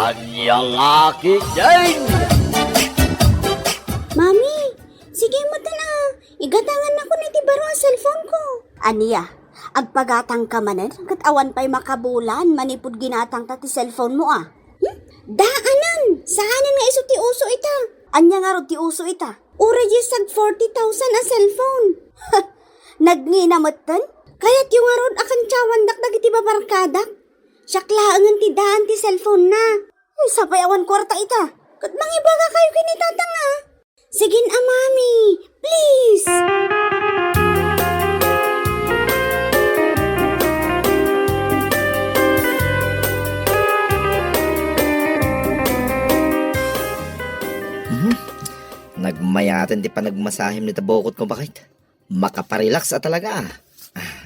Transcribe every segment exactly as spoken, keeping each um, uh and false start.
Ania nga ketdin? Mami, sige met a. Igatangannakon iti baro a cellphone ko. Ania, agpagatangka manen ket awan pay makabulan manipud ginatangta ti cellphone mo a? Hmm? Daanan! Saanen nga isu ti uso ita. Ania ngarud ti uso ita? Uray diay sag forty thousand a cellphone. Nagngina metten? Kayatyo ngarud a kantiawandak dagiti babarkadak? Siak laengen ti daan ti cellphone-na. Sapay awan kuarta ita. Ket mangibagakayo ken ni tatang a. Sige a, Mami. Please. Mhm. Nagmayaten ti panagmasahim ni tabukot ko, bakit? Makaparelax a talaga, ah.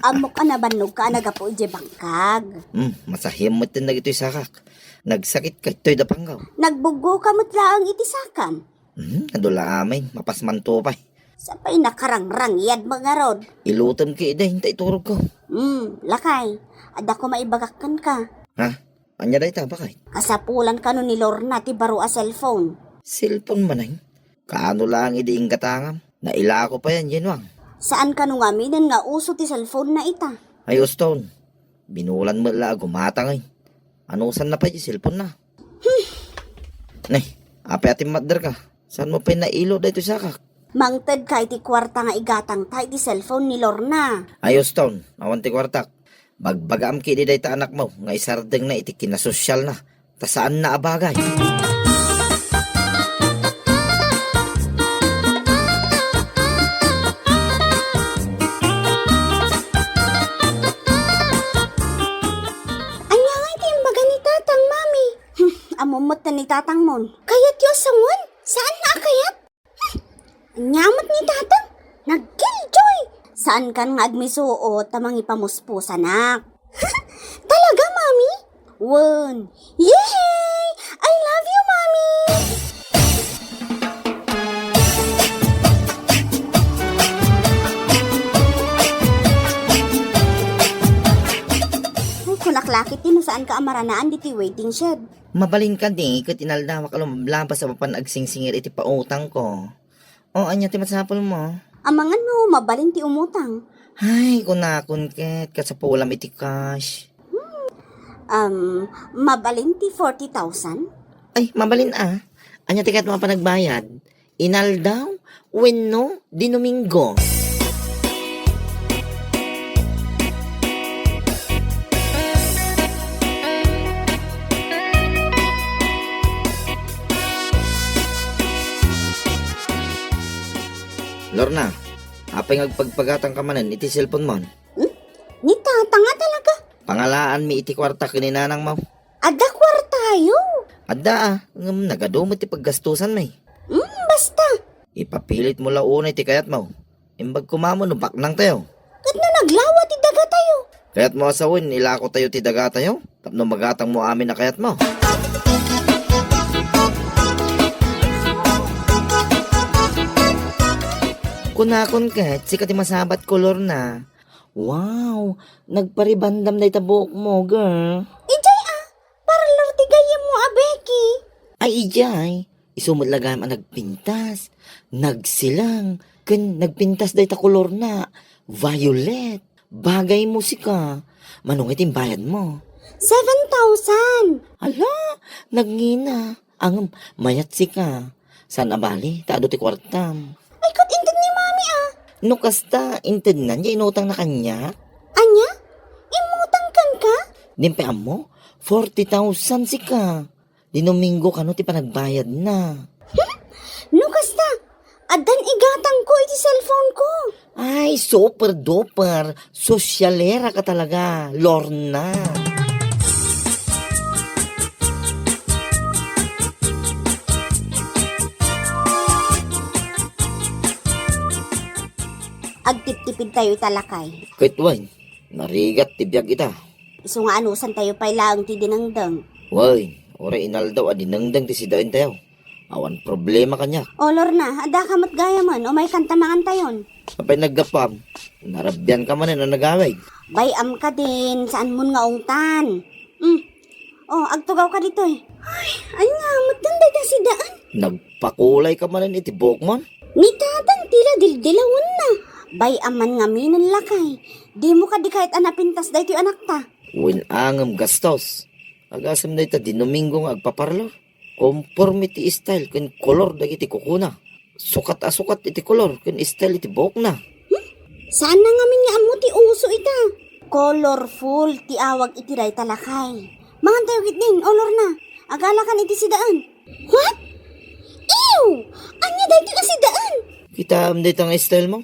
Ammok a nabannogka a naggapu idiay bangkag. Hmm, masahim met dagitoy sakak. Nagsakitka ditoy dapanggaw. Nagbuggoka met laeng iti sakam. Hmm, adu la amin, mapasmanto pay. Sapay nakarangrang yad mangarod. Ilutem ketdi, inta iturogko. Hmm, lakay. Adda ko maibagak kenka. Ha? Ania dayta, bakit? Kasapulan kano ni Lorna ti baro a cellphone. Cellphone manen? Kaano laeng idi inggatangam? Nailako pay a, Jenwang. Saan kano ngaminen nga uso ti cellphone-na ita? Ay, uston. Binulan met la a gumatang, eh. Anusanna pay ti cellphone-na? Hmm. Nay, apay a timmatderka? Saanmo pay nailo daytoy sakak? Mangtedka iti kuarta nga igatangta iti cellphone ni Lorna. Ay, uston. Awan ti kuartak. Bagbagaam ketdi dayta anakmo nga isardengna iti kinasosialna, ta saanna a bagay. Ania ngay ti imbaga ni Tatang, Mami? Hmm, ammom met ni Tatangmon. Kayatyo a sangoen? Saanna a kayat? Ania met ni Tatang? Nagkilljoy! Saankan nga agmisuot ta mangipamuspusanak. Talaga, Mami? Wen. Yehey! I love you, Mami! Ay, kunak lakit ti no saanka a maranaan ditoy waiting shed. Mabalin kadi ket inaldawak a lumablabas a mapan agsingsingir iti pautangko. O, ania ti masapulmo? Amangan no mabalin ti umutang. Ay, kunakon ket, kasapulam iti cash. Um, mabalin ti forty thousand? Ay, mabalin a. Ania ti kayatmo a panagbayad? Inaldaw wenno Dinuminggo? Lorna, apay nga agpagpagatangka manen iti cellphone-mon? Hmm? Ni Tatang a talaga? Pangalaanmi iti kuarta ken ni nanangmo. Adda kuartayo? Adda a, ngem nagadu met ti paggastusanmi. Hmm, basta. Ipapilitmo la unay ti kayatmo. Imbag koma no baknangtayo. Ket no naglawa ti dagatayo? Kayatmo a sawen, ilakotayo ti dagatayo tapno magatangmo amin a kayatmo? Kunakon ket, sika ti masabatko, Lorna. Wow, nagparibandam dayta buokmo, girl. Idiay a, parlor ti gayyemmo a Becky. Ay, idiay. Isu met la gayam a nagpintas, nagsilang, ken nagpintas dayta kolorna, violet. Bagaymo sika. Mano ngay ti imbayadmo? Seven thousand. Ala, nagngina. Ngem, mayat sika. Saan a bali, ta adu ti kuartam. Ay, ket inted ni Mami a. No kasta, intedna, diay inutangna kaniak? Ania? Immutang kenka? Dinak ammo, forty thousand sika. Dinuminggo kano ti panagbayadna. No kasta, addan igatangko iti cellphone ko. Ay, super duper. Sosialera ka talaga, Lorna. Agtiptipid tayo ita lakay. Ket wen, narigat ti biag ita. Isu nga anusan tayo pay laeng ti dinengdeng. Wen, uray inaldaw a dinengdeng ti sidaentayo. Awan problema kaniak. O, Lorna, adda ka met gayamen, umaykan ta mangantayon. Apay naggapuam? Narabian ka manen a nagawid. Bay-am kadin, saan mon nga ungtan? Hmm. O, agtugaw ka ditoy. Ay, Daan. Nagpakulay ka manen iti buokmon? Ni tatang ti la dildilawenna. Bay-am man ngaminen, lakay. Dimo kadi kayat a napintas daytoy anakta? Wen, angem gastos. Agasem dayta Dinomingo nga agpaparlor. Konporme ti style ken kolor dagiti kukuna. Sukat a sukat iti kolor ken style iti buokna. Hmm? Saan na ngamin nga ammo ti uso ita? Colorful ti awag iti dayta, lakay. Mangantayo ketdin, o Lorna. Agalakan iti sidaan. What? Ew! Ania daytoy a sidaan? Kitaem dayta nga style mo?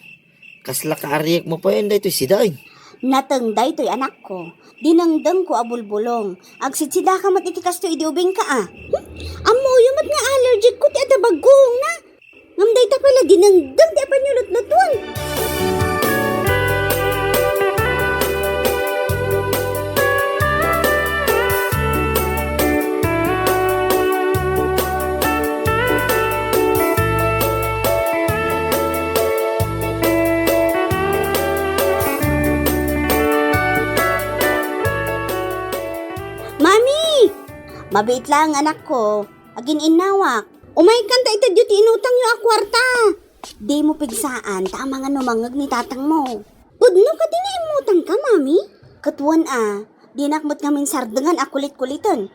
Kasla kaariekmo payen daytoy sidaan. Nateng daytoy, anakko. Dinengdengko a bulbulong. Agsidsidaka met iti kastoy idi ubingka a. Hmm? Ammoyo met nga allergic ko ti adda bagguongna. Ngem dayta pay la dinengdeng ti apanyo lutlutuan. Mami! Mabiit laeng, anakko. Agin-innawak. Umaykan ta itedyo ti inutangyo a kuarta. Dimo pigsaan ta amangan no mangngeg ni tatangmo. Pudno kadi nga immutangka, Mami? Ket wen a, dinak met ngamin sardengan a kulit-kuliten.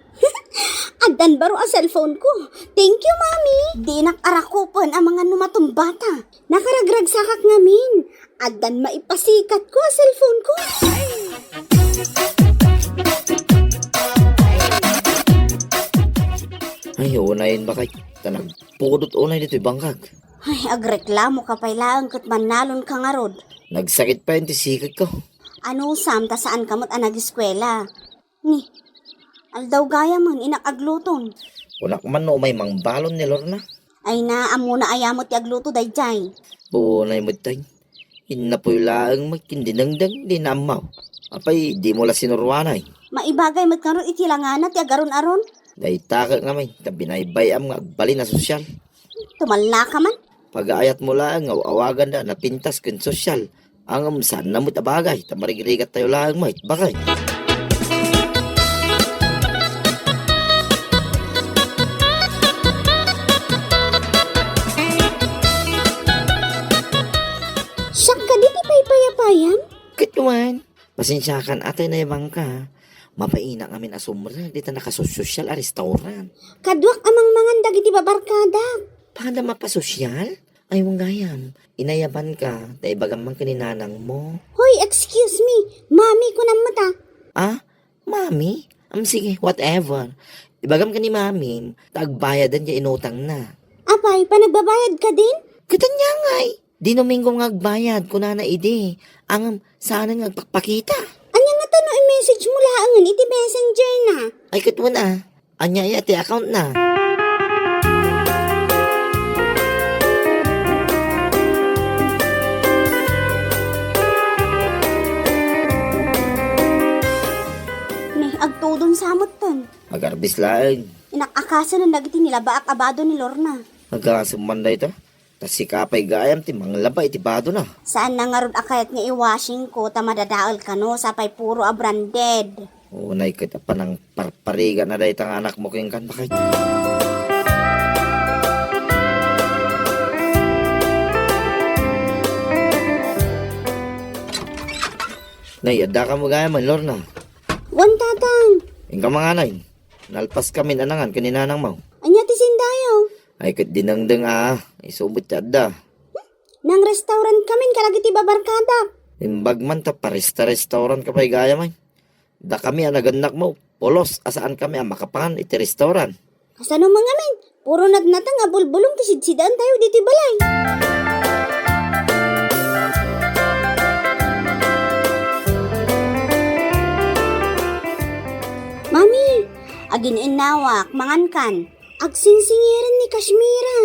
Addan baro a cellphone ko. Thank you, Mami. Dinak arakupen amangan no matumbata. Nakaragragsakak ngamin. Addan maipasikatko a cellphone ko. Ay, unayen, bakay. Ta nagpudot unay ditoy bangkag. Ay, agreklamo ka pay laeng ket mannalon ka ngarud. Nagsakit pay ti sikeg ko. Anusam ta saan ka met a nagiskuela? Ni, aldaw gayamen, inak agluton. Kunak man no umay mangbalon ni Lorna. Ay na, ammona aya met ti agluto daydiay. Unay met tay. Innapoy laeng met ken dinengdeng, di naammo. Apay, dimo la sinuruanay? Maibagay met ngarud iti langana ti agaron-aron. Dayta ket ngamin, ta binaybay-am nga agbalin a sosyal. Tumallaka man. Pagaayatmo laeng nga aw-awaganda a napintas ken sosyal. Ngem saanna met a bagay, ta marigrigattayo laeng met, bakay. Siak kadi ti paypayapayam? Ket wen, pasensiakan a tay nayabanka. Mapainak ngamin a sumrek dita nakasosyal a restaurant. Kaduak a mangmangan dagiti babarkadak. Paano mapasosyal? Ay, wen gayam, inayabanka, ta ibagam man ken ni nanangmo. Hoy, excuse me. Mami, kunam met a. Ah? Mami? Am, sige, whatever. Ibagam ken ni Mamim, ta agbayadan ti inutangna. Apay, panagbabayad kadin? Ket ania ngay? Dinomingo nga agbayad, kunana idi. Ngem, saanen nga agpakpakita. Ania ngata no i-message mo laengen iti messenger na? Ay, ket wen a. Ania aya ti account na? Ni, agtudon sa metten. Agarbis laeng. Inak-akasen dagiti nilabaak a bado ni Lorna. Agasem man dayta. Ta sika pay gayam ti manglaba iti badona. Saan na ngarud a kayat nga i-washing ko ta madadael kano sapay puro a branded. Unay ket a panangparparigatna dayta nga anakmo kenkan, bakay. Nay, adda kamo gayam, Lorna? Wen, Tatang. Inka mangan. Nalpas kami nanangan ken ni nanangmo. Ania ti sindayo? Ay, ket dinengdeng a, isu met ti adda. Nang-restaurant kamin kadagiti babarkadak. Imbag man ta paresta-restaurant ka pay gayam ay. Dakami a nagannakmo, pulos a saan kami a makapangan iti restaurant. Kasano man ngamin? Puro natnateng a bulbulong ti sidsidaentayo ditoy balay. Mami, agin-innawak, mangankan. Agsingsingiren ni Kashmira.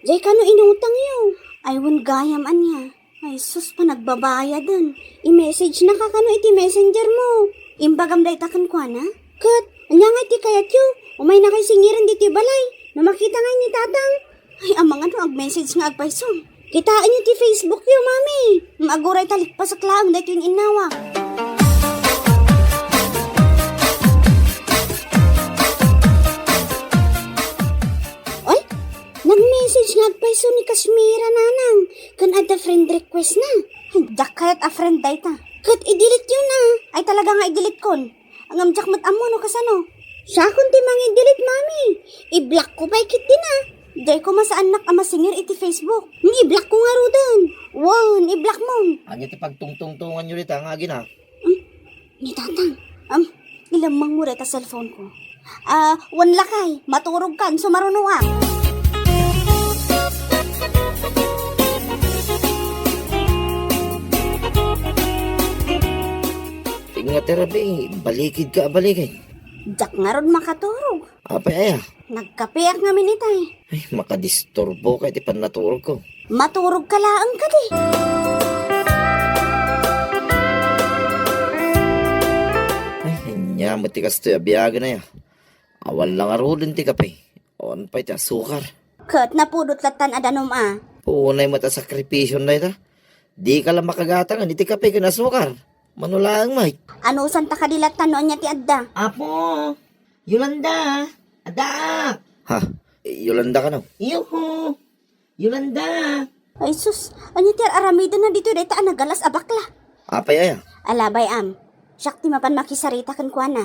Jay kano inutangyo? Ay, wen gayam ania. Ay, sus, panagbabayaden. I-message na ka kano iti messenger mo. Imbagam dayta kenkuana. Ket, ania nga iti kayatyo? Umay na kay singiren ditoy balay. No makita ngay ni Tatang. Ay, amangan no ag-message nga agpayso. Kitaenyo ti Facebook yo, Mami. Aguray ta likpasak laeng daytoy innawak. Oy, Isu ni Kashmira, nanang, ken adda friend request na. Ay, diak kayat a friend dayta. Ket i-delete yun, ah. Ay, talaga nga i-delete kon. Ngem diak met ammo no kasano. Siakon ti mangi-delete, mami. I-block ko pay ketdin, ah. Dayko masaannak a masingir iti Facebook. Nga i-block ko ngaruden. Wen, i-block mon. Ania ti pagtungtungtongan yo dita nga agina? Hmm? Ni Tatang, am, ilemmeng mo dayta cellphone ko. Ah, wen lakay, maturog kan, sumarunoak. Ingat, Rabi, balikid ka, balikid. Diak ngarud makaturog. Apay aya? Nagkapeak ngamin itay. Ay, makadisturbo ka iti pannaturog ko. Maturog ka laeng kadi. Ay, ania met ti kastoy a biagen aya. Awan la ngaruden ti kape. Awan pay ti asukar. Ket napudot lattan a danum a. Unay met a sakripisyon dayta. Di ka la makagatangan iti kape ken asukar. Mano laeng met. Anusanta kadi lattan no ania ti adda? Apo, Yolanda, addaak. Ha? Yolanda kano? Iyoho. Yolanda. Ay sus, ania ti ar-aramidenna ditoy dayta a nagalas a bakla? Apay aya? Alabay am. Siak ti mapan makisarita kenkuana.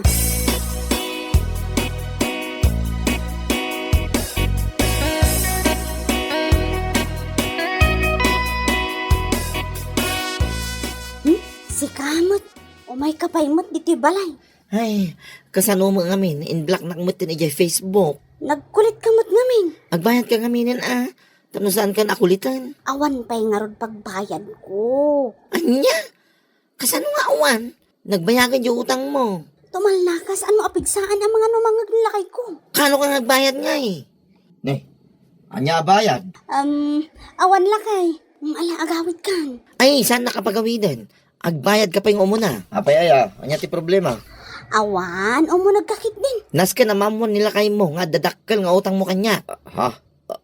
Hmm? Sika met. Umay ka pay met ditoy balay. Ay, kasano met ngamin, in-blocknak met idiay Facebook. Nagkulit ka met ngamin. Agbayad ka ngaminen a, tapno saan ka nakulitan. Awan pay ngarud pagbayad ko. Ania? Kasano nga awan? Nagbayagan di utang mo. Tumalnakas, ano apigsaan ang mga numangag ni lakay ko? Kano ka nagbayad nga eh? Ne, ania a bayad? Um, awan lakay. Ang ala agawid kan. Ay, saan nakapagawiden? Agbayad ka pay nga umuna. Apay aya, ania ti problema? Awan, umuneg ka ketdin. Nasken a maammuan ni lakay mo nga adda dakkel nga utang mo kaniak. Ha?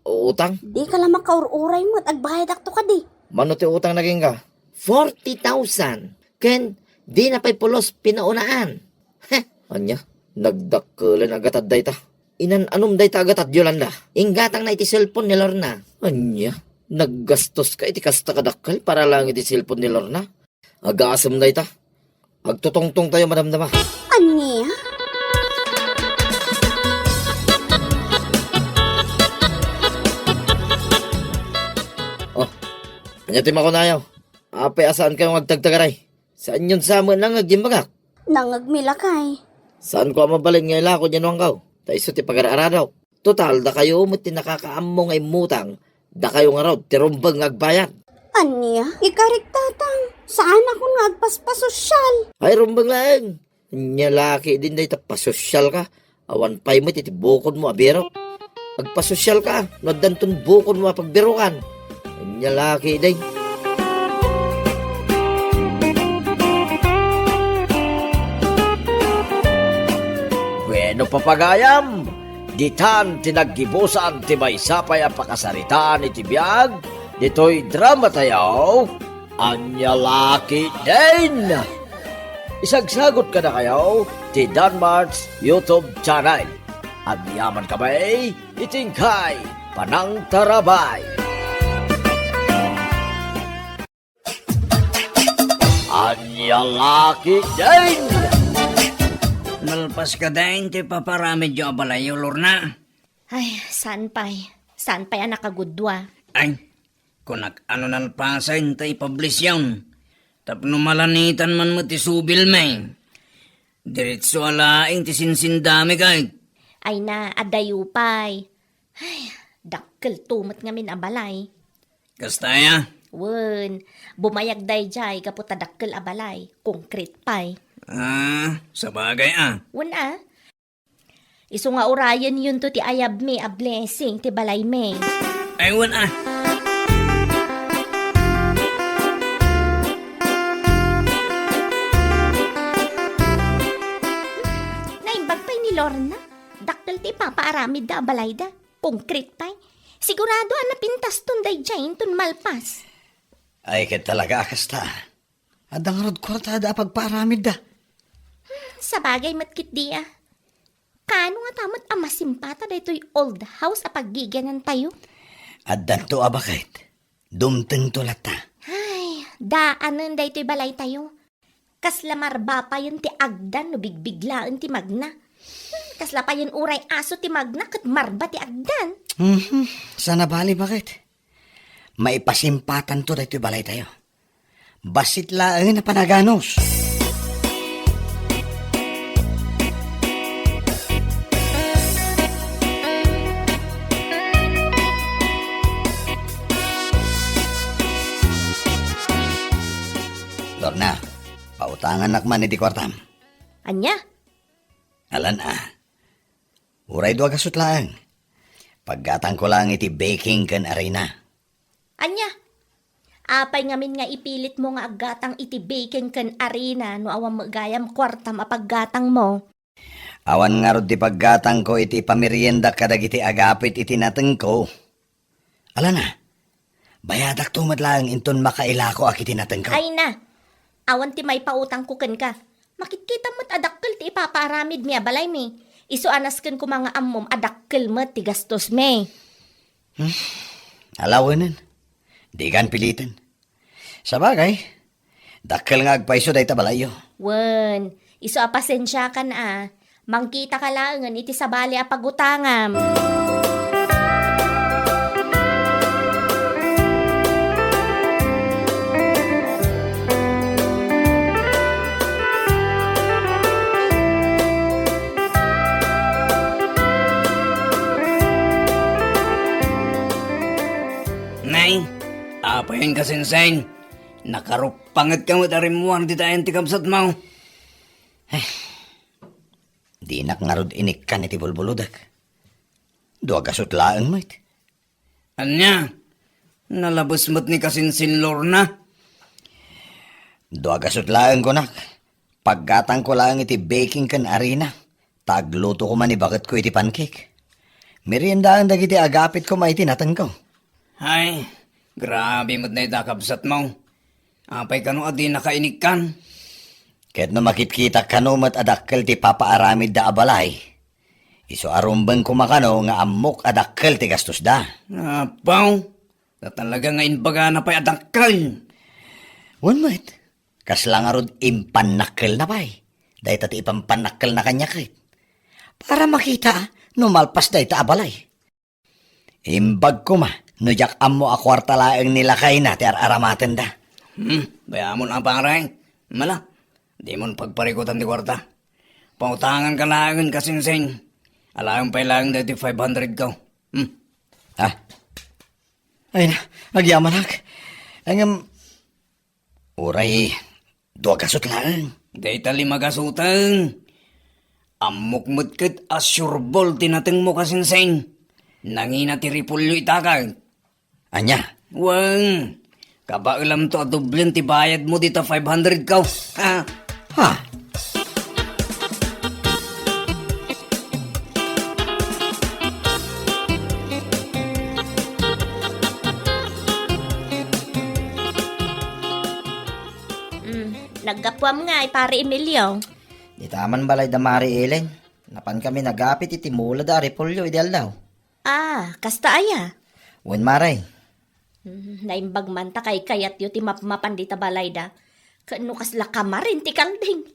Utang? Di ka la makaur-uray met, agbayadakto kadi. Mano ti utang nagingga? Forty thousand. Ken di na pay pulos pinaunaan. Heh, ania? Nagdakkelen a gatad dayta. Inan-anom dayta a gatad, Yolanda. Inggatangna iti cellphone ni Lorna. Ania? Naggastos ka iti kasta kadakkel para lang iti cellphone ni Lorna? Agasem dayta. Agtutungtong tayo, madamdama. Ania? Oh, ania ti makunayo? Apay a saan kayo nga agtagtagaray? Saanyon sa met nangngeg ti imbagak? Nangngegmi lakay. Saanko a mabalin nga ilako diay nuangkaw? Ta isu ti pagar-aradok. Total, dakayo met ti nakakaammo nga immutang. Dakayo ngarud ti rumbeng nga agbayad. Ania? Ikarik, Tatang. Saanakon nga agpaspasosyal. Ay, rumbeng laeng. Ania la ketdin dayta, pasosyal ka. Awan pay met iti bukodmo a biro. Agpasosyal ka no addanton bukodmo a pagbirokan. Ania la ketdin. Bueno, papagayam, ditan ti naggibusan ti maysa pay a pakasaritaan iti biag ditoy drama tayo. Ania la ketdin! Isagsagot kadakayo ti Danmart's YouTube channel. Agyaman kami iti inkay panangtarabay. Ania la ketdin! Malpas ka dain ti paparamidyo a balayyo, Lorna? Ay, saan pay? Saan pay a nakagudua? Ay, kunak, ano nalpasen ta ipublish yon? Tapno malanitan man met ti subilmi. Diretso a laeng ti sinsindami, kay. Ay na, adayo pay. Ay, dakkel to met ngamin a balay. Kasta aya? Wen, bumayag dayjay gapu ta dakkel a balay, konkret pay. Ah, sabagay a. Wen a. Isu nga urayen yunto ti ayabmi a blessing ti balaymi. Ay, wen a. Naimbag pay ni Lorna. Dakkel ti ipapaaramidda a balayda. Konkret pay. Sigurado a napintaston dayjay inton malpas. Ay, ket talaga a kasta. Adda ngarud kuartada a pagpaaramidda. Hmm, sabagay met ketdi a. Kano ngata met a masimpata daytoy old house a paggigianantayo? Addanto a baket. Dumtengto latta. Ay, daanen daytoy balaytayo. Kasla marba payen ti agdan no bigbiglaen ti magna. Hmm, kasla payen uray aso ti magna ket marba ti agdan. Mhm. Saan a bali, baket? Maipasimpatanto daytoy balaytayo. Bassit laeng a panaganus. Lorna, pautangannak man iti kuartam. Ania? Alan a. Uray dua gasut laeng. Paggatangko laeng iti baking ken arina. Ania? Apay ngamin nga ipilitmo nga aggatang iti baking ken arina no awan met gayam kuartam a paggatangmo? Awan ngarud ti paggatangko iti pameriendak kadagiti agapit iti natengko. Alan a, bayadakto met laeng inton makailakoak iti natengko. Ay na, awan ti maipautangko kenka. Makitkitam met a dakkel ti ipapaaramidmi a balaymi. Isu a nasken koma nga ammom a dakkel met ti gastosmi. Hmm, alawenen. Dikan piliten. Sabagay, dakkel nga agpayso dayta balayyo. Wen, isu a pasensiakan a, mangkitaka laengen iti sabali a pagutangam. Nay, apayen ka, Senseng? Nakarupanget ka met a rimmuar dita ayan ti kabsatmo. Eh, dinak ngarud inikkan iti bulbulodek. Dua gasut laeng met. Ania? Nalabes met ni Kasinsin Lorna? Dua gasut laeng, kunak. Paggatangko laeng iti baking ken arina, ta agluto koma ni baketko iti pancake. Meriendaen dagiti agapit koma iti natengko. Ay, grabe met dayta kabsatmo. Apay kano a dinaka inikkan? Ket no makitkitak kano met a dakkel ti papaaramidda a balay, isu a rumbeng koma kano nga ammok a dakkel ti gastosda. Apaw, ta talaga nga imbagana pay a dakkel. Wen met, kasla ngarud impannakkelna pay. Dayta ti ipampannakkelna kaniak ket. Para makita no malpas dayta a balay. Imbag koma no diak ammo a kuarta laeng ni lakayna ti ar-aramatenda. Hmm, bay-amon a, pare. Mala, dimon pagparikutan ti kuarta. Pautanganka laengen, Kasingsing. Alaem pay laeng daytoy five hundred ko. Hmm. Ah. Ay na, agyamanak. Ngem, uray, dua gasut laeng. Dayta lima gasuten. Ammok met ket a sureball ti natengmo, Kasingsing. Nangina ti repolyo ita ket. Ania? Wen, kabaelamto a doblen ti bayadmo dita five hundred ko. Ha? Ha? Mm, naggapuam ngay, Pare Emilio. Dita man balay da Mari Ellen. Napan kami nagapit iti mula da a repolyo idi aldaw. Ah, kasta aya? Wen, Mare. Hmm, naimbag man ta kaykayatyo ti mapmapan dita balayda. Ket no kasla kamarin ti kalding.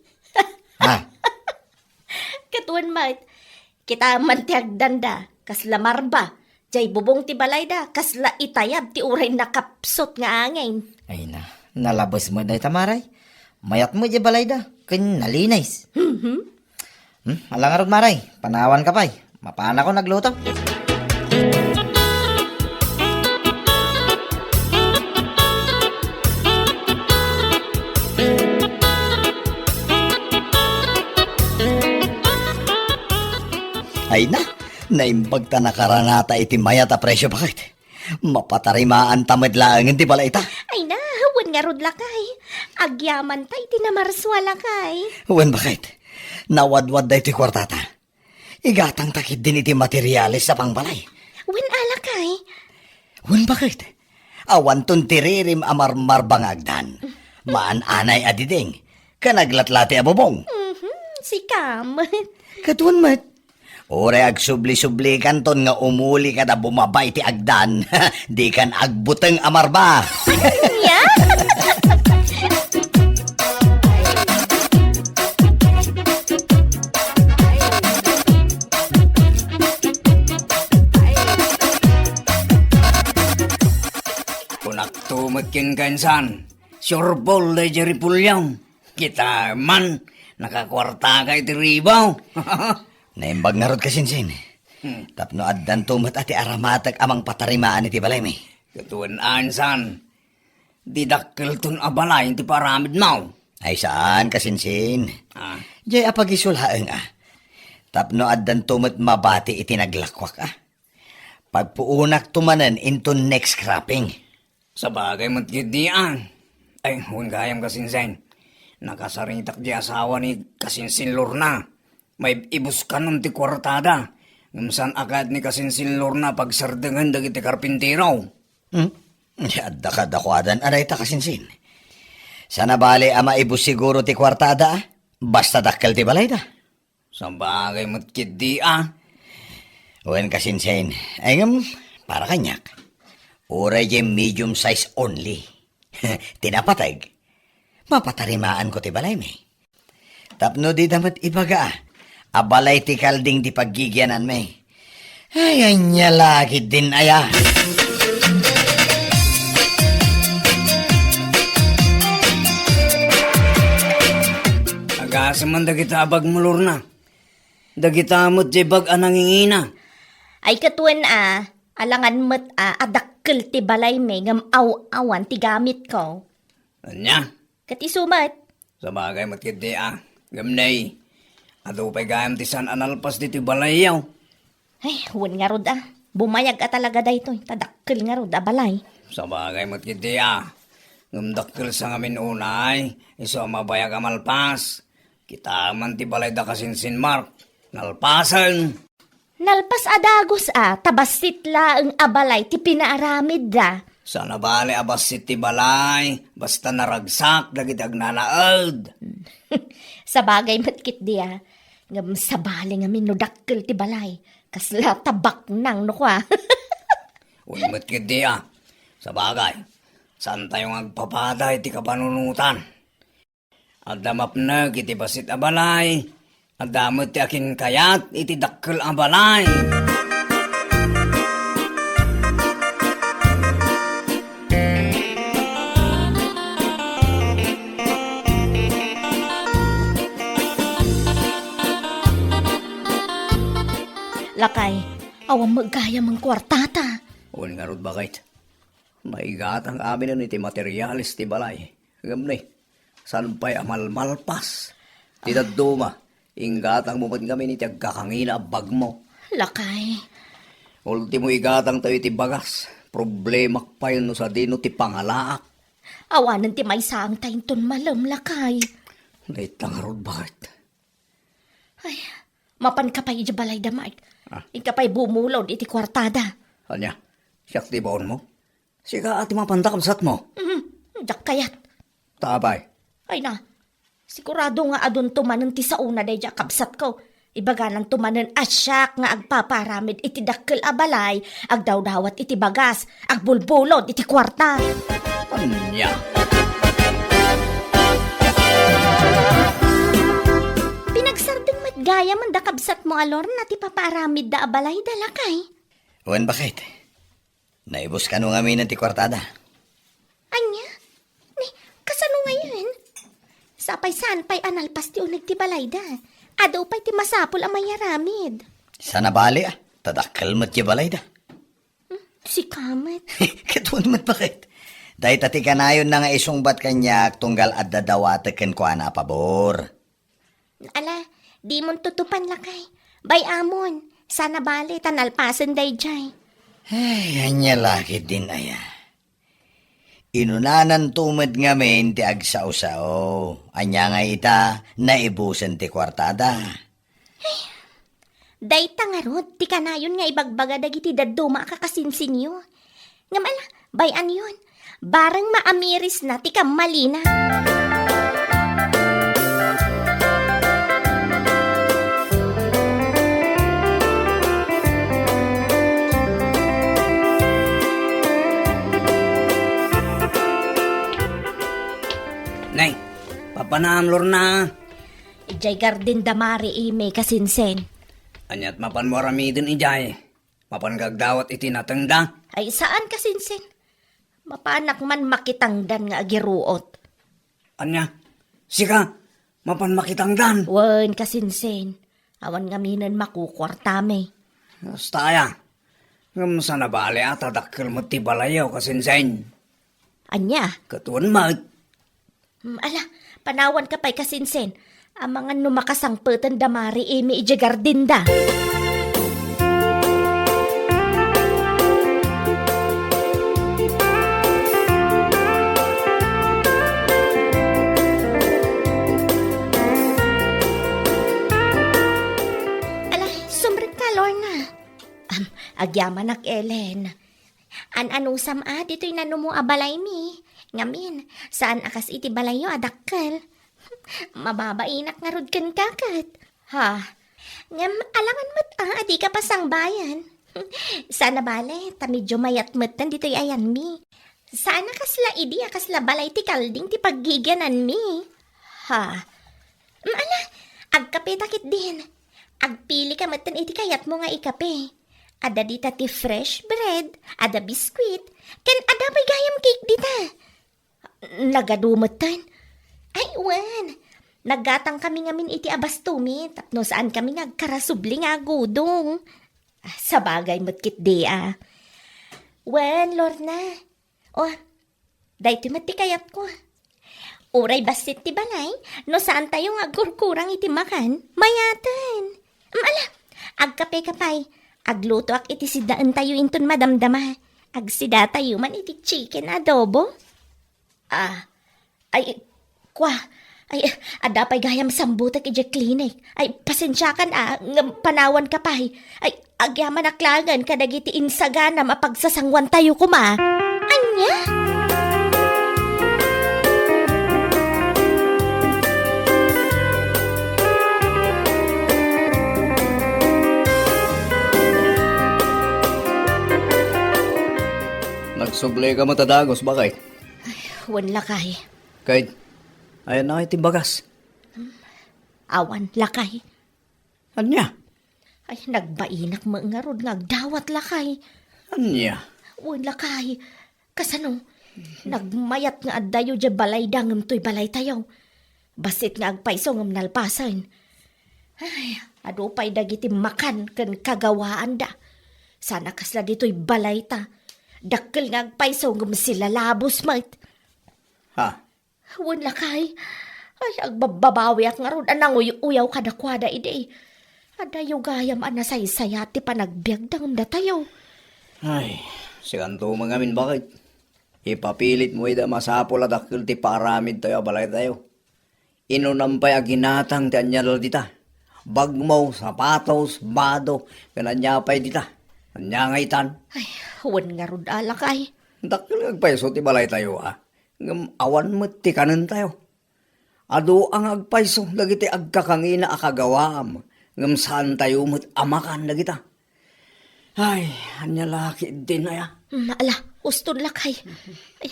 Ha? Ket wen met, kita man ti agdanda, kasla marba. Jay bubong ti balayda, kasla itayab ti uray nakapsut nga angin. Ay na, nalabes met dayta, Mare. Mayat met jay balayda, ken nalinis. Mhm. Hmm, ala ngarud, Mare, panawanka pay. Mapanakon agluto. Ay na, naimbag ta nakaranata iti mayat a presio, baket. Mapatarimaanta met laengen ti balayta. Ay na, wen ngarud, lakay. Agyamanta iti namarsua, lakay. Wen, baket. Nawadwad daytoy kuartata. Igatangta ketdin iti materiales a pangbalay. Wen, lakay. Wen, baket. Awanton ti ririm a marmarba nga agdan. Maan-anay a diding. Ken aglatlati a bubong. Mhm, sika met. Ket wen met. Uray agsubli-sublikanton nga umuli kada bumaba iti agdan, dikan agbuteng a marba. Ania? Kunakto met kenka, insan, sureball daydiay Repolyo. Kitaem man, nakakuartaka iti ribaw. Naimbag ngarud, kasinsin. Hmm. Tapno addanto met a ti aramatek a mangpatarimaan iti balaymi. Ket wen, insan, di dakkelton a balay ti paaramidmo. Ay, saan, kasinsin. Ah. Diay a pagisul laeng, a. Tapno addanto met mabati iti naglakuak, a. Pagpuonakto manen inton next cropping. Sabagay met ketdi, a. Ay, wen gayam, kasinsin. Nakasaritak diay asawa ni kasinsin Lorna. Maib-ibuskanon ti kuartada. Ngem saan a kayat ni kasinsin Lorna pagsardengen dagiti karpintero. Hmm? Adda kadakuadan a dayta, kasinsin. Saan a bale a maibus siguro ti kuartada, a. Basta dakkel ti balayda. Sabagay met ketdi, a. Wen, kasinsin. Ay, ngem, para kaniak, uray diay medium size only. Ti napateg, mapatarimaanko ti balaymi. Tapno dida met ibaga, a, a balay ti kalding ti paggigiananmi. Ay, ania la ketdin aya. Agasem man dagita a bagmo, Lorna. Dagita met diay bag a nangingina. Ay, ket wen, a, alangan met, a, a dakkel ti balaymi ngem aw-awan ti gamitko. Ania? Ket isu met. Sabagay met ketdi, a. Ngem nay, adu pay gayam ti saan a nalpas ditoy balayyo. Ay, wen ngarud, a. Bumayag a talaga daytoy, ta dakkel ngarud a balay. Sabagay met ketdi, a. Ngem dakkel sa ngamin unay, isu a mabayag a malpas. Kitaem man ti balayda, kasinsin Mark. Nalpasen. Nalpas a dagus a, ta bassit laeng a balay ti pinaaramidda. Saan a bale a bassit ti balay, basta naragsak dagiti agnanaed. Sabagay met ketdi a. Ngem sabali ngamin no dakkel ti balay. Kasla ta baknang no kua. Wen met ketdi a. Sabagay, saantayo nga agpapada iti kapanunotan. Adda mapnek iti bassit a balay, adda met ti akinkayat iti dakkel a balay. Lakay, awan met gayam a kuartata. Wen ngarud, baket. Maigatang aminen iti materiales ti balay. Ngem ni, saan pay a malmalpas ti dadduma, inggatangmo met ngamin iti agkakangina a bagmo. Lakay. Ultimo, igatangtayo iti bagas. Problemak pay no sadino ti pangalaak. Awanen ti maysaangta inton malem, lakay. Dayta ngarud, baket. Ay, mapanka pay idiay balayda, Mark. Ah. Inka pay bumulod iti kuartada. Ania? Siak ti ibaonmo? Sika a ti mapanda, kabsatmo? Mhm. Diak kayat. Ta apay? Ay na, sigurado nga adunto manen ti saona daydiay a kabsatko. Ibagananto manen a siak nga agpapaaramid iti dakkel a balay, agdawdawat iti bagas, agbulbulod iti kuarta. Ania? Pinagsardeng met gayam da kabsatmo a Lorna ti papaaramidda a balayda, lakay. Wen, baket. Naibus kano ngamin ti kuartada? Ania? Ni, kasano ngayen? Sapay saan pay a nalpas ti uneg ti balayda. Adu pay ti masapul a mayaramid. Saan a bale, a. Ta dakkel met ti balayda. Hmm, sika met. Ket wen met, baket. Dayta ti kanayonna nga isungbat kaniak tunggal adda dawatek kenkuana a pabor. Ala, dimon tutupan, lakay. Bay-amon, saan a bale ta nalpasen daydiay. Ay, ania la ketdin aya. Inunananto met ngamin ti agsao-sao. Ania ngay ita, naibusen ti kuartada. Dayta ngarud ti kanayon nga ibagbaga dagiti dadduma a kakasinsinyo. Ngem ala, bay-anyon, bareng maamirisna ti kammalina. Panam, Lorna. Idiay garden da Mari Imi, kasinsin. Aniat mapan mo aramiden idiay? Mapan gagdawat iti natengda? Ay, saan, kasinsin. Mapanak man makitangdan nga agiruot. Ania? Sika, mapan makitangdan? Wen, kasinsin. Awan ngaminen makukuartami. Kasta aya. Ngem saan a bale a ta dakkel met ti balayyo, kasinsin. Ania? Ket wen met. Hmm, ala, panawanka pay, kasinsin. Amangan no makasangpeten da Mari Imi idiay garden da. Ala, sumrekka, Lorna. Am, agyamanak, Ellen. An-anusam a ditoy nanumo a balaymi. Ngamin, saan a kas iti balayyo a dakkel. Mababainak ngarud kenka ket. Ha? Ngem alangan met a, a dika pasangbayan. Saan a bale, ta medio mayat metten ditoy ayanmi. Saan a kasla idi a kasla balay ti kalding ti paggigiananmi. Ha? Mm, ala, agkapeta ketdin. Agpilika metten iti kayatmo nga ikape. Adda dita ti fresh bread, adda biskuit, ken adda pay gayam cake dita. Nagadu metten. Ay, wen. Naggatangkami ngamin iti abastomi tapno saankami nga agkarasubli nga agudong. Ah, sabagay met ketdi a. Wen, Lorna. O, daytoy met ti kayatko. Uray bassit ti balay, no saantayo nga agkurkurang iti makan, mayaten. Em, ala, agkapeka pay. Aglutoak iti sidaentayo inton madamdama. Agsidatayo man iti chicken adobo. Ah, ay, kua, ay, adda pay gayam sambutek idiay klinik. Ay, pasensiakan a, ngem panawanka pay. Ay, agyamanak laengen kadagiti insaganam a pagsasangoantayo koma. Ania? Nagsublika met a dagus, baket? Ay, wen lakay. Ket, ayanna iti bagas? Awan, lakay. Ania? Ay, nagbainak met ngarud nga agdawat, lakay. Ania? Wen, lakay. Kasano? Nagmayat nga addayo diay balayda ngem toy balaytayo. Bassit nga agpayso ngem nalpasen. Ay, adu pay dagiti makan ken kagawaanda. Saan a kasla ditoy balayta. Dakkel nga agpayso ngem silalabos met. Ha? Wen, lakay. Ay, agbabbabawiak ngarud a nanguy-uyaw kadakuada idi. Adayo gayam a nasaysayat ti panagbiagda ngem datayo. Ay, sikanto met ngamin, baket? Ipapilitmo ida a masapul a dakkel ti paaramidtayo a balaytayo. Inunam pay a ginatang ti aniada dita. Bagmo, sapatos, bado, ken ania pay dita. Ania nga itan? Ay, wen ngarud a, lakay. Dakkel nga agpayso ti balaytayo, a. Ngem awan met ti kanentayo. Adu a nga agpayso dagiti agkakangina a kagawaam, ngem saantayo met a makan dagita. Ay, ania la ketdin aya? Mm, ala, uston lakay. Ay,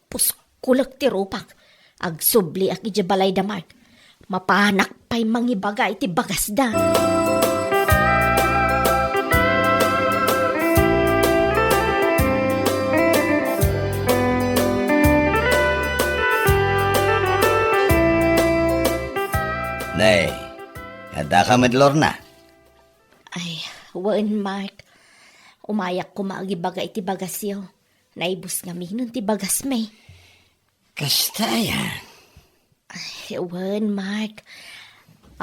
puskulek ti rupak. Agsubliak idiay balayda Mark. Mapanak pay mangibaga iti bagasda. Ne, addaka met, Lorna? Ay, wen, Mark. Umayak koma agibaga iti bagasyo. Naibus ngaminen ti bagasmi. Kasta aya? Ay, wen, Mark.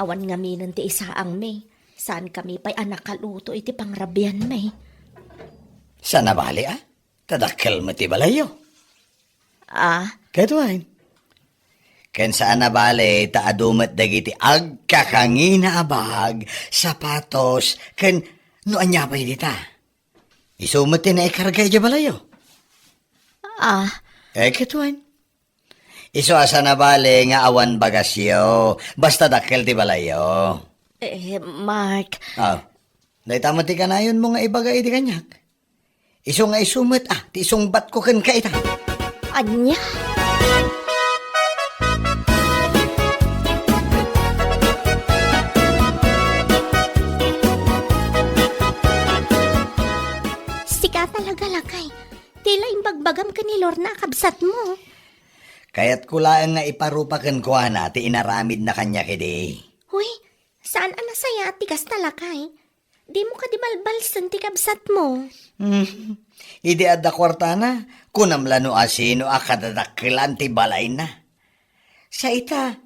Awan ngaminen ti isaangmi. Saankami pay a nakaluto iti pangrabianmi. Saan a bale, a? Ta dakkel met ti balayyo. Ah? Ket wen. Ken saan a bale ta adu met dagiti agkakangina a bag, sapatos, ken no ania pay dita. Isu met ti naikarga idiay balayyo. Ah. Eh, ket wen. Isu a saan a bale nga awan bagasyo, basta dakkel ti balayyo. Eh, Mark. Ah, dayta met ti kanayonmo nga ibaga idi kaniak. Isu nga isu met, a, ti isungbatko kenka ita. Ania? Talaga, lakay. Ti la imbagbagam ken ni Lorna a kabsatmo. Kayatko laeng nga iparupa kenkuana ti inaramidna kaniak idi. Uy, saan a nasayaat ti kasta, lakay? Dimo kadi balbalsen ti kabsatmo? Hmm. Idi adda kuartana, kunam la no asino a kadadakkelan ti balayna. Sa ita,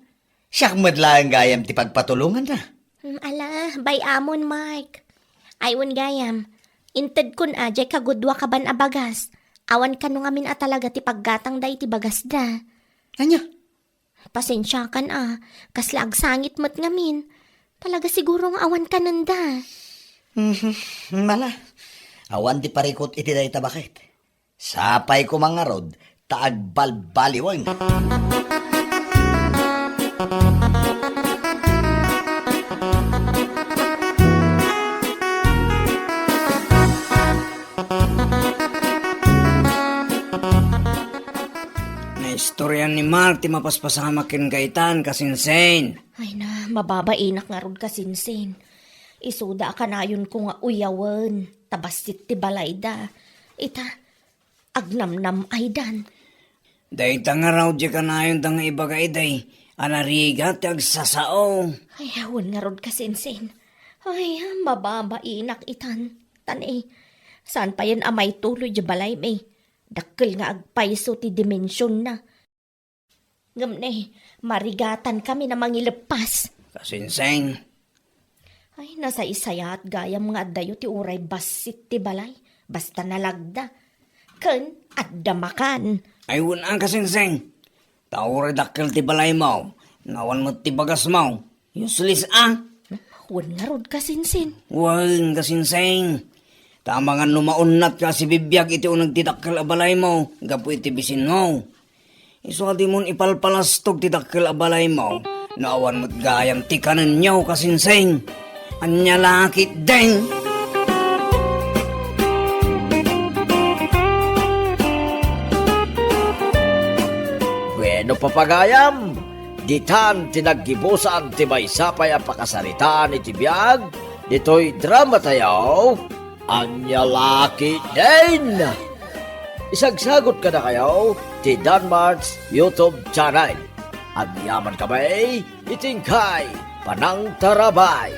siak met laeng gayam ti pagpatulonganna. Hmm, ala, bay-amon, Mark. Ay, wen gayam, intedkon a diay kagudoak aban a bagas. Awan kano ngamin a talaga ti paggatangda iti bagasda. Ania? Pasensiakan a, kasla agsangit met ngamin. Talaga siguro nga awan kanenda. Mhm, mala. Awan ti parikut iti dayta baket. Sapay koma ngarud ta agbalbaliwen. Naistoryan ni Mark ti mapaspasamak ken Gaetan, kasinsin. Ay na, mababainak ngarud, kasinsin. Isuda a kanayonko nga uyawen, ta bassit ti balayda. Ita, agnamnam-aydan. Dayta ngarud diay kanayonda nga ibaga idi a narigat ti agsasao. Ay, wen ngarud, kasinsin. Ay, mababainak itan. Tan, eh, saan payen a maituloy diay balaymi? Dakkel nga agpayso ti dimensionna. Ngem ne, marigatankami a mangileppas. Kasinsin. Ay, nasaysayaat gayam nga addayo ti uray bassit ti balay, basta nalagda. Ken adda makan. Ay, wen a, kasinsin. Ta uray dakkel ti balaymo, nga awan met ti bagasmo. Useless a. Wen ngarud, kasinsin. Wen, kasinsin. Ta amangan no maunnatka a sibibiag iti uneg ti dakkel a balaymo gapu iti bisinmo. Isu a dimon ipalpalastog ti dakkel a balaymo no awan met gayam ti kanenyo, kasinsin. Ania la ketdin? Bueno, papagayam, ditan ti naggibusan ti maysa pay a pakasaritaan iti biag ditoy dramatayo, Ania la ketdin? Isagsagut kadakayo ti Danmart's YouTube channel. Agyamankami iti inkay panangtarabay.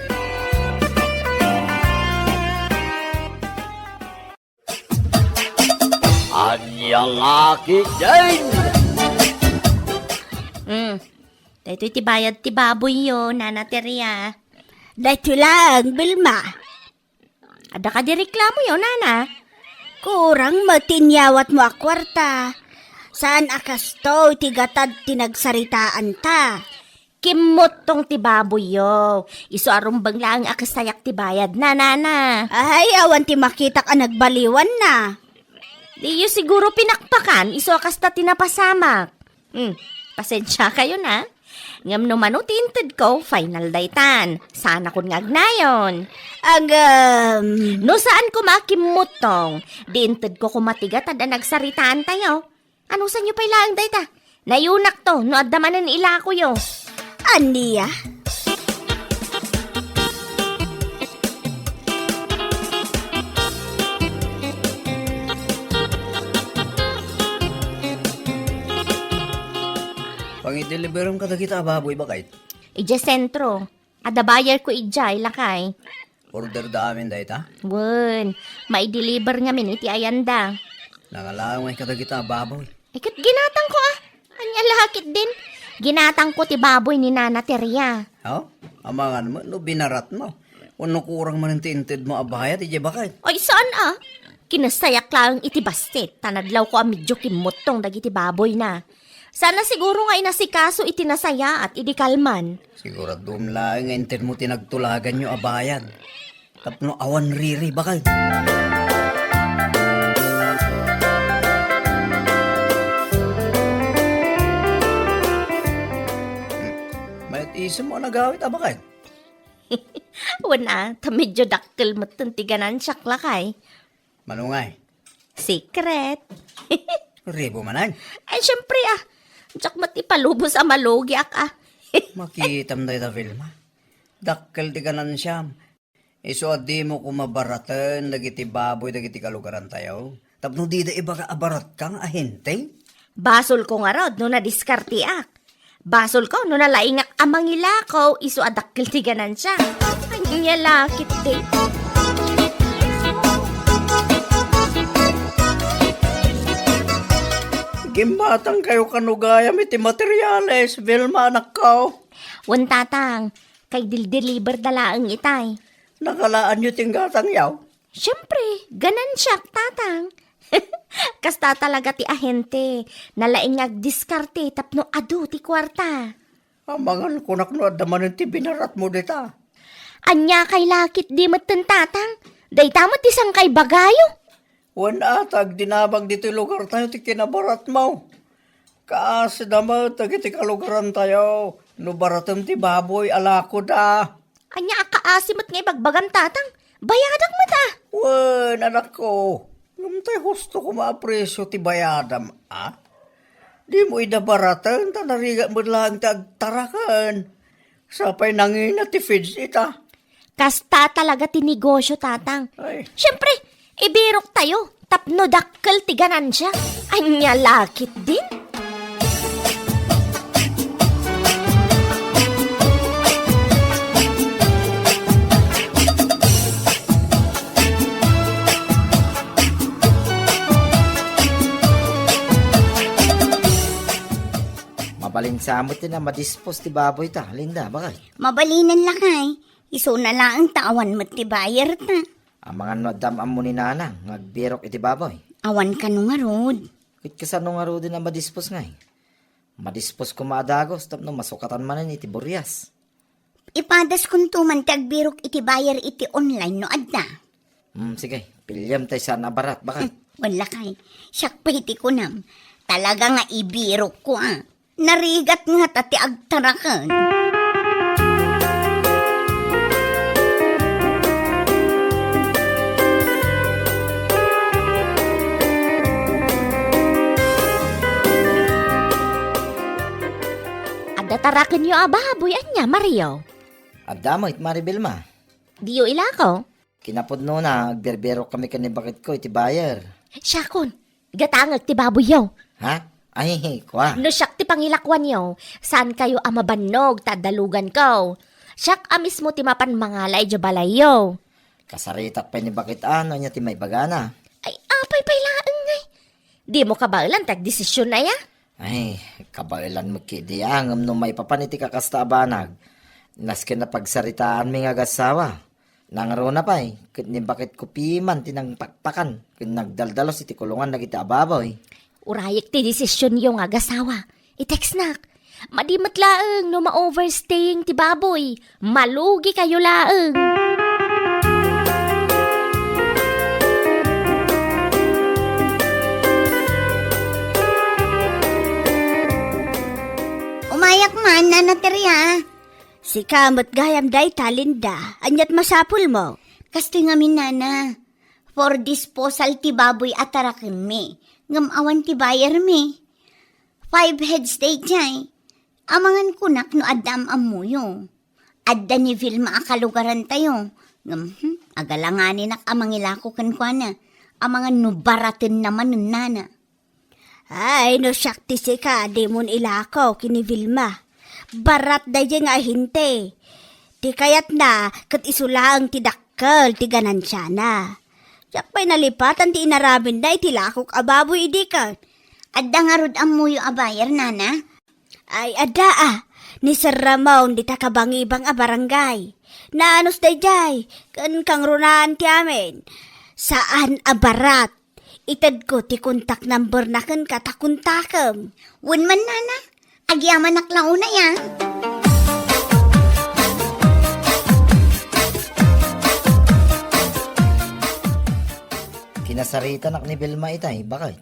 Ania la ketdin? Hmm. Daytoy ti bayad ti baboyyo, Nana Teria. Daytoy laeng, Vilma. Adda kadi reklamoyo, Nana? Kurang met ti inyawatmo a kuarta. Saan a kastoy ti gatad ti nagsaritaanta. Kimmuttong ti baboyyo. Isu a rumbeng laeng a kastayak ti bayadna, Nana. Ay, awan ti makitak a nagbaliwanna. Diyo siguro pinakpakan, isu a kasta ti napasamak. Hmm, pasensiakayo na. Ngem no mano ti intedko, final daytan. Saanakon nga agnayon. Agam. No saan koma a kimmuttong, di intedko koma ti gatad a nagsaritaantayo. Anusanyo pay laeng dayta? Nayonakto no adda manen ilakoyo. Ania? Pangideliveram kadagita a baboy, baket? Idiay sentro. Adda bayarko idiay, lakay. Order da amin dayta? Wen, maideliver ngamin iti ayanda. Nangalaw ngay kadagita a baboy. Ay, ket ginatangko, a. Ania la ketdin? Ginatangko ti baboy ni Nana Teria. Aw, amangan met no binaratmo. Wenno kurang manen ti intedmo a bayad idiay baket? Ay, saan a? Kinastayak laeng iti bassit, ta nadlawko a medio kimmuttong dagiti baboyna. Saan a siguro nga inasikaso iti nasayaat idi kalman. Siguraduem laeng nga intedmo ti nagtulaganyo a bayad. Tapno awan riri, baket. Mayat isemmo a nagawid a, baket? Wen a, ta medio dakkel metten ti ganansiak, lakay. Mano ngay? Secret. Ribo manen? Ay, siyempre, a. Diak met ipalubos a malugiak, a. Makitam dayta, Vilma. Dakkel ti ganansiam. Isu a dimo koma baraten dagiti baboy dagiti kalugarantayo? Tapno dida ibaga a baratka nga ahente? Basolko ngarud no nadiskarteak. Basolko no nalaingak a mangilako isu a dakkel ti ganansia. Ania la ketdi. Gimmatangkayo kano gayam iti materiales, Vilma, anakko? Wen, Tatang, kay dildeliberda laeng itay. Nakalaanyo ti inggatangyo? Siempre, ganansiak, Tatang. Kasta talaga ti ahente. Nalaing nga agdiskarte tapno adu ti kuarta. Amangan kunak no adda manen ti binaratmo dita. Ania kay la ketdi metten, Tatang? Dayta met ti sangkaibagayo. Wen a, ta agdinamag ditoy lugartayo ti kinabaratmo. Kaasida met dagiti kalugarantayo no baratem ti baboy a lakoda. Ania a kaasi met nga ibagbagam, Tatang? Bayadak met a. Wen, anakko, ngem tay husto koma a presio ti bayadam, a? Dimo ida baraten ta narigat met laeng ti agtaraken. Sapay nangina ti feeds ita. Kasta talaga ti negosio, Tatang. Ay. Siempre, ibiroktayo tapno dakkel ti ganansia. Ania la ketdin? Mabalin sa met ti na madispos ti baboy ta, Linda, bakay? Mabalinen lakay. Isuna laeng ta awan met ti buyer ta. Amangan no adda am-ammo ni Nana nga agbirok iti baboy. Awan kano ngarud. Ket kasano ngaruden a madispos ngay? Madispos koma a dagus tapno masukatan manen iti burias. Ipadaskonto man ti agbirok iti buyer iti online no adda. Hmm, sige, piliem tay saan a barat, bakay? Hmm, wen lakay. Siak pay ti kunam. Talaga nga ibirokko a. Narigat ngata ti agtaraken. Adda tarakenyo a baboy, ania, Mario? Adda met, Mari Vilma. Diyo ilako? Kinapudnona, agbirbirok kami ken ni baketko iti buyer. Siakon, gatangek ti baboyyo. Ha? Ay, kua. No siak ti pangilakuanyo, saankayo a mabannog ta adda luganko. Siak a mismo ti mapan mangala idiay balayyo. Kasaritak pay ni baket a no ania ti maibagana. Ay, apay pay laeng ngay. Dimo kabaelan ti agdesisionna aya? Ay, kabaelan met ketdi a, ngem no maipapan iti kakasta a banag, nasken a pagsaritaanmi nga agassawa. Nangruna pay, ket ni baketko piman ti nangpakpakan ken nagdaldalus iti kulongan dagiti ababoy. Urayek ti desisionyo nga agasawa. I-textnak. Madi met laeng no ma-overstaying ti baboy. Malugikayo laeng. Umayak man, Nana Teria. Sika met gayam dayta, Linda. Aniat masapulmo? Kastoy ngamin, Nana. For disposal ti baboy a tarakenmi. Ngem awan ti buyermi. Five heads daydiay. Amangan kunak no adda am-ammoyo. Adda ni Vilma a kalugarantayo. Ngem, hmm, agalanganinak a mangilako kenkuana. Amangan no baratenna manen, Nana. Ay, no siak ti sika, dimon ilako ken ni Vilma. Barat daydiay nga ahente. Ti kayatna, ket isu laeng ti dakkel ti ganansiana. Diak pay nalipatan ti inaramidna iti lakok a baboy idi ket. Adda ngarud ammoyo a buyer, Nana? Ay, adda a. Ni Sir Ramon dita kabangibang a barangay. Naanus daydiay, ken kangrunaan ti amin. Saan a barat. Itedko ti contact numberna kenka ta kontakem. Wen man, Nana. Agyamanak la unay a. Kinasaritanak ni Vilma itay, bakay?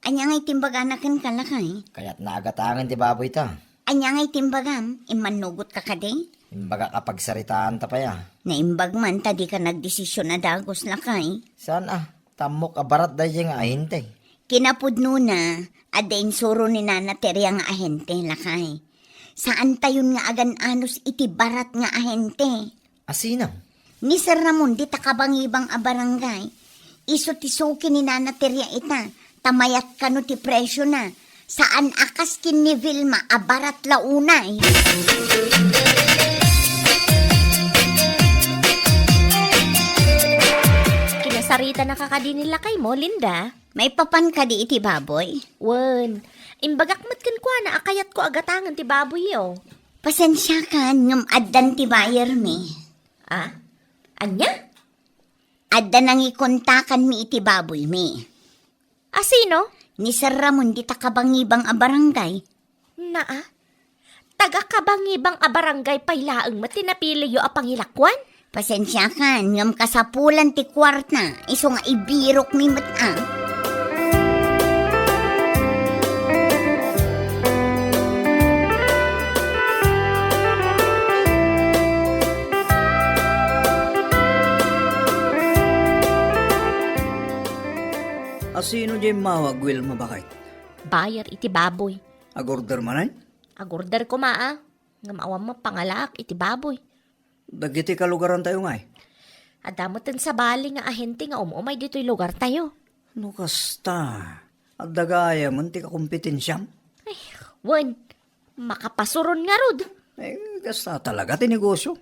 Ania nga itimbagana kenka, lakay? Kayatna a gatangen ti baboyta. Ania nga itimbagam? Immannugotka kadi? Imbagak a pagsaritaanta pay a. Naimbag man ta dika nagdesision a dagus, lakay. Saan a? Tammok a barat daydiay nga ahente. Kinapudnona, adda insuro ni Nana Teria nga ahente, lakay. Saantayon nga agan-anus iti barat nga ahente. Asino? Ni Sir Ramon dita kabangibang a barangay, isu ti suki ni Nana Teria ita, ta mayat kano ti presiona. Saan a kas ken ni Vilma a barat la unay. Kinasaritanaka kadi ni lakaymo, Linda? Maipapan kadi iti baboy? Wen, imbagak met kenkuana a kayatko a gatangen ti baboyyo. Pasensiakan, ngem addan ti buyer mi. Ah? Ania? Adda nangikontakanmi iti baboymi. A sino? Ni Sir Ramon dita kabangibang a barangay. Naa? Taga kabangibang a barangay pay laeng met ti napiliyo a pangilakuan? Pasensiakan, ngem kasapulan ti kuarta, isu nga ibirokmi met a. A sino diay immawag, Wilma, baket? Buyer iti baboy. Agorder manen? Agorder koma a. Ngem awan met pangalaak iti baboy. Dagiti kalugarantayo ngay? Adda metten sabali nga ahente nga um-umay ditoy lugartayo. No kasta, adda gayamen ti kakompetensiam? Ay, wen, makapasuron ngarud. Eh, kasta talaga ti negosyo.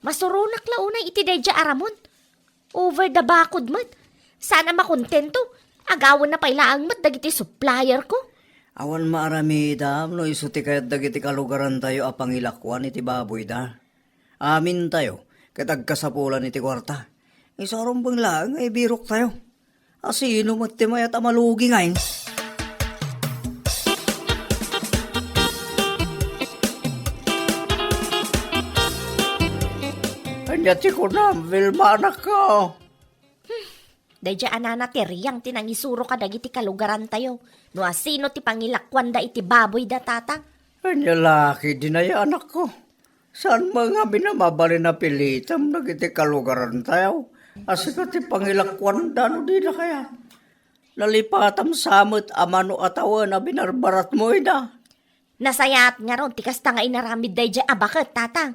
Masuronak la unay iti daydiay a Ramon. Over the bakod met. Saan a makontento. Agawenna pay laeng met dagiti supplier ko. Awan maaramidam no isu ti kayat dagiti kalugarantayo a pangilakuan iti baboyda. Amintayo ket agkasapulan iti kuarta. Isu a rumbeng laeng nga ibiroktayo. A sino met ti mayat a malugi ngay? Ania ti kunam, Vilma, anakko? Daydiay a Nana Teriang ti nangisuro kadagiti kalugarantayo no a sino ti pangilakuanda iti baboyda, Tatang. Ania la ketdin aya, anakko? Saan met ngamin a mabalin a pilitem dagiti kalugarantayo a sika ti pangilakuanda no dina kayat? Nalipatam sa met a mano a tawen a binarbaratmo ida. Nasayaat ngarud ti kasta nga inaramid daydiay a baket, Tatang.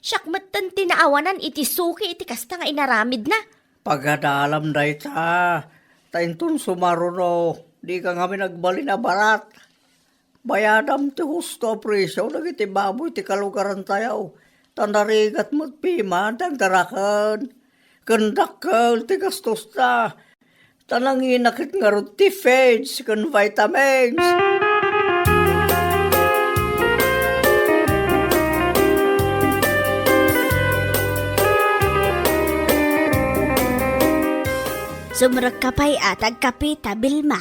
Siak metten ti naawanan iti suki iti kasta nga inaramidna. Pagadalam dayta, ta inton sumaruno, dika ngamin agbalin a barat. Bayadam ti husto a presio dagiti baboy ti kalugarantayo, ta narigat met piman ti agdaraken. Ken dakkel ti gastosta, ta nanginakit ngarud ti feeds ken vitamins. Sumrekka pay a ti agkape ta, Vilma.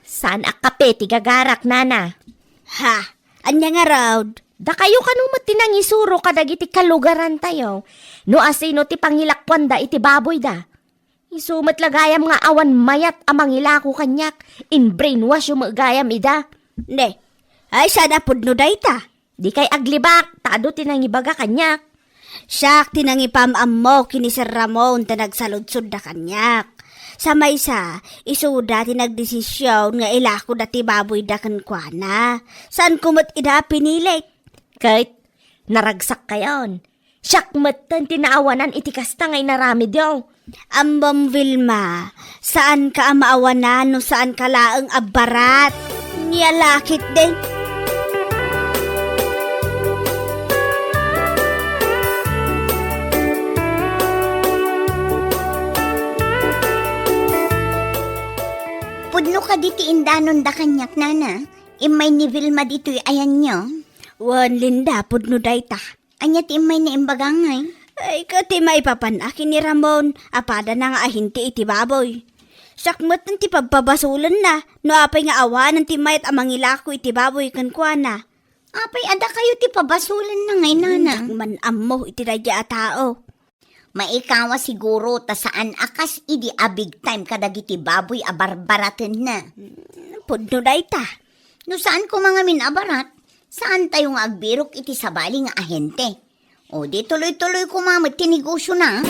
Saan a kape ti gagarak, Nana. Ha? Ania ngarud? Dakayo kano met ti nangisuro kadagiti kalugarantayo no a sino ti pangilakuanda iti baboyda. Isu met la gayam nga awan mayat a mangilako kaniak, in-brainwash yo met gayam ida. Ne, ay, saan a pudno dayta? Dikay aglibak, ta adu ti nangibaga kaniak. Siak ti nangipam-ammo ken ni Sir Ramon ta nagsaludsodda kaniak. Sa maysa, isuda ti nagdesision nga ilakoda ti baboyda kenkuana. Saanko met ida a pinilit. Ket, naragsakkayon. Siak metten ti naawanan iti kasta nga inaramidyo. Ammom, Vilma, saanka a maawanan no saanka laeng a barat. Nia la ketdin. Pudno kadi ti indanonda kaniak, Nana? Immay ni Vilma ditoy ayanyo? Wen, Linda, pudno dayta. Ania ti immay na imbaga ngay? Ay, ket ti maipapan-ak ken ni Ramon a padana nga ahente iti baboy. Siak met ti pabpabasolenna no apay nga awanen ti mayat a mangilako iti baboy kenkuana. Apay a dakayo ti pabasolenna ngay, Nana? Diak man ammo iti daydiay a tao. Maikawa siguro ta saan a kas idi a big time kadagiti baboy a barbaratenna. Hmm, pudno dayta. No saan koma ngamin a barat, saantayo nga agbirok iti sabali nga ahente. O di tuloy-tuloy koma met ti negosiona.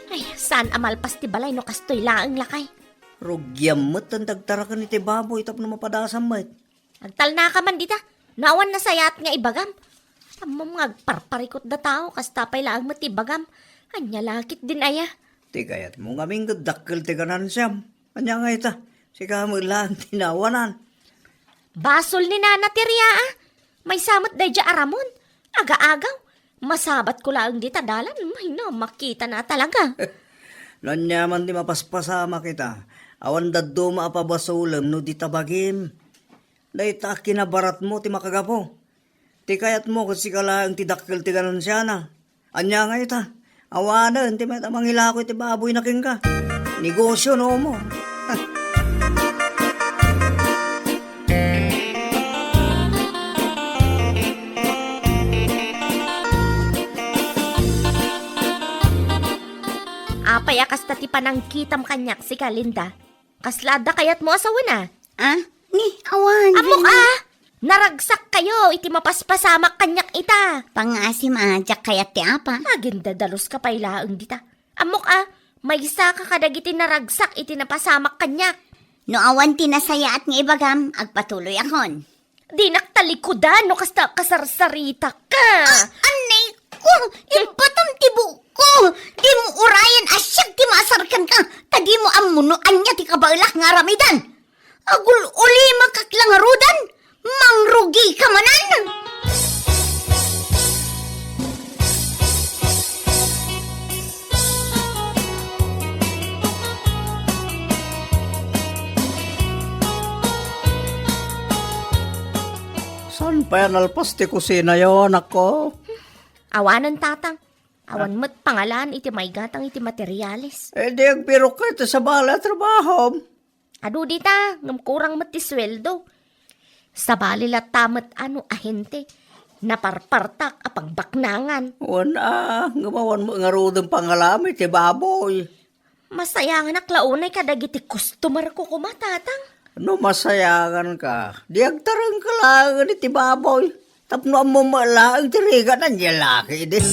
Ay, saan a agtalpas ti balay no kastoy laeng, lakay. Rugiam met ti agtaraken iti baboy tapno mapadasam met. Agtalnaka man dita. No awan nasayaat nga ibagam. Ammom nga agparparikut da tao, kasta pay laeng met ti ibagam. Ania la ketdin aya? Ti kayatmo ngamin ket dakkel ti ganansiam. Ania nga ita? Sika met laeng ti naawanan. Basol ni Nana Teria, a. Maysa met daydiay a Ramon. Aga-agaw. Masabatko laeng dita dalan. Ay, no, makitana talaga. No ania man ti mapaspasamak ita, awan dadduma a pabasolem no dita bagim. Dayta a kinabaratmo ti makagapu. Ti kayatmo ket sika laeng ti dakkel ti ganansiana. Ania nga ita? Awanen ti mayat a mangilako iti baboyna kenka. Negosio no umor. Apay a kasta ti panangkitam kaniak, sika, Linda? Kasla adda kayatmo a sawena? Ah? Ni, awan, Ammok, Rina. Ah! Naragsakkayo iti mapaspasamak kaniak ita. Pangngaasim a diak kayat ti apa. Agindadaluska pay laeng dita. Ammok, ah, maysaka kadagiti naragsak iti napasamak kaniak. No awan ti nasayaat nga ibagam, agpatuloyakon. Dinak talikudan no kasta kasarsaritaka. Ah, anay ko, ibatam ti buokko. Dimo urayen a siak ti maasar kenka, ta dimo ammo no ania ti kabaelak nga aramidan. Agul-ulimakak la ngaruden, mangrugika manen. Saan pay a nalpas ti kusinayo, anakko? Awanen, tatang. Awan met pangalaan iti maigatang iti materiales. Eh, di agbirokka iti sabali a trabahom. Adu dita, ngem kurang met ti sueldo. Sabali latta met a no ahente, naparpartak a pagbaknangan. Wen a, ngem awan met ngaruden pangalam iti baboy. Masayanganak la unay kadagiti customer ko koma, tatang. No masayanganka, di agtarengka laeng iti baboy. Tapno ammom met laeng ti rigat, ania la ketdi.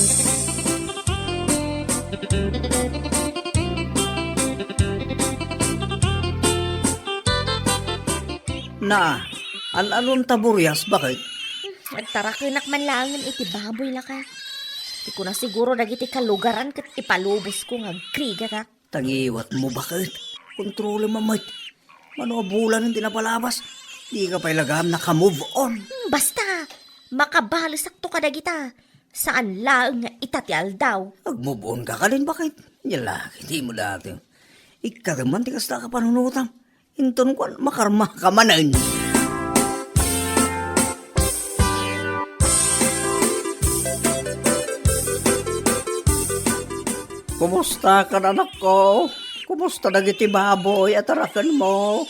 Na, an-anon ta burias, baket? Agtarakenak man laengen iti baboy, lakay. Ti kuna siguro dagiti kalugaran ket ipalubosko nga agrigatak. Tangiwatmo, baket. Kontrolem met. Mano a bulan ti napalabas. Dika pay la gayam naka-move on. Hmm, basta, makabalesakto kadagita. Saan laeng nga ita ti aldaw. Ag-move on ka kadin, baket. Ania la ketdimo dayta. Ikkatem man ti kasta a kapanunotam. Inton kuan, makarma ka manen. Kumusta kan, anakko? Kumusta dagiti baboy a tarakenmo?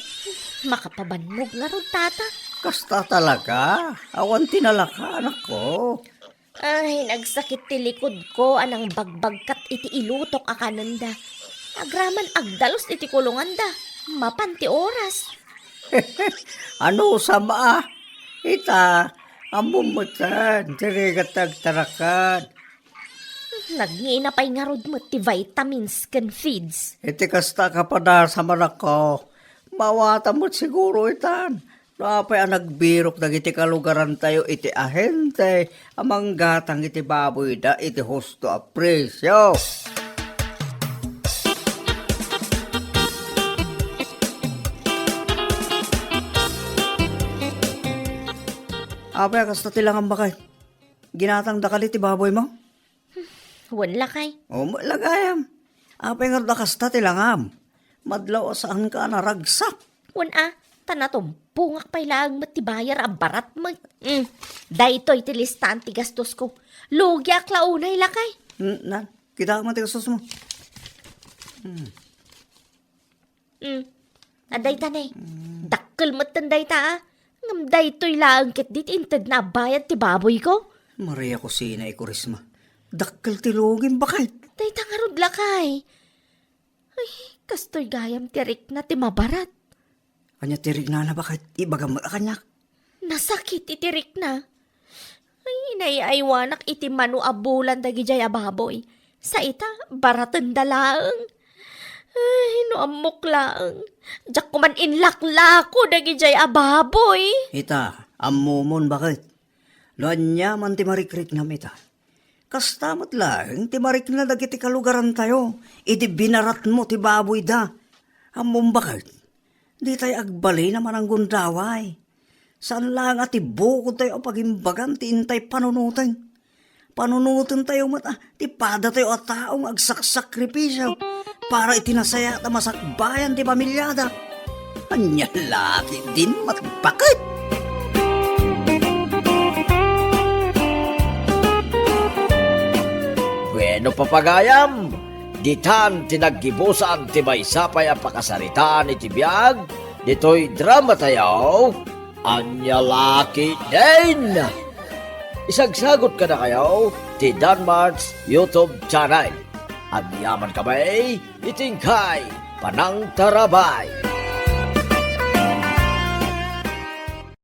Makapabannog ngarud, tata. Kasta talaga. Awan ti nalaka, anakko. Ay, nagsakit ti likod ko a nangbagbagkat iti ilutok a kanenda. Agraman agdalus iti kulonganda. Mapan ti oras. Ano sama? Ita, ammom metten, ti rigat ti agtarakan. Nagngina pay ngarud met ti vitamins ken feeds. Iti kasta a kapadasam, anakko, maawatam met siguro itan. No apay a nagbirok dagiti kalugarantayo iti ahente a manggatang iti baboyda iti husto a presio. Apay a kasta ti langam, baket? Ginatangda kadi ti baboymo? Wen, lakay. O, met la gayam. Apay ngarud a kasta ti langam? Madlaw a saanka a naragsak. Wen a, ta natumpongak pay laeng met ti bayar a barat met. Mm. Daytoy ti listaan ti gastosko. Lugiak la unay, lakay. Mm, nan, kitak man ti gastosmo. Mm. Mm. Adda ita ne. Mm. Dakkel metten dayta, a. Ngem daytoy laeng ketdi ti intedna a bayad ti baboyko. Maria Cosina y Cuaresma. Dakkel ti lugim, baket. Dayta ngarud, lakay. Ay, kastoy gayam ti rikna ti mabarat. Ania ti riknana, baket? Ibagam met a kaniak. Nasakit iti rikna. Ay, inay-aywanak iti mano a bulan dagidiay a baboy. Sa ita, baratenda laeng. Ay, no ammok laeng. Diak ko man inlaklako dagidiay a baboy. Ita, ammomon baket. No aniaman ti marikriknam ita. Kasta met laeng ti marikna dagiti kalugarantayo idi binaratmo ti baboyda. Ammom baket. Ditay agbalin a mananggundaway. Saan laeng a ti bukodtayo a pagimbagan ti intay panunoten. Panunotentayo met a ti padatayo a tao nga agsaksakripisio para iti nasayaat a masakbayan ti pamiliada. Ania la ketdin met baket? Bueno, papagayam, ditan ti naggibusan ti maysa pay a pakasaritaan iti biag ditoy dramatayo. Ania la ketdin? Isagsagot kadakayo ti Danmart's YouTube channel. Agyaman kami iti inkay panangtarabay.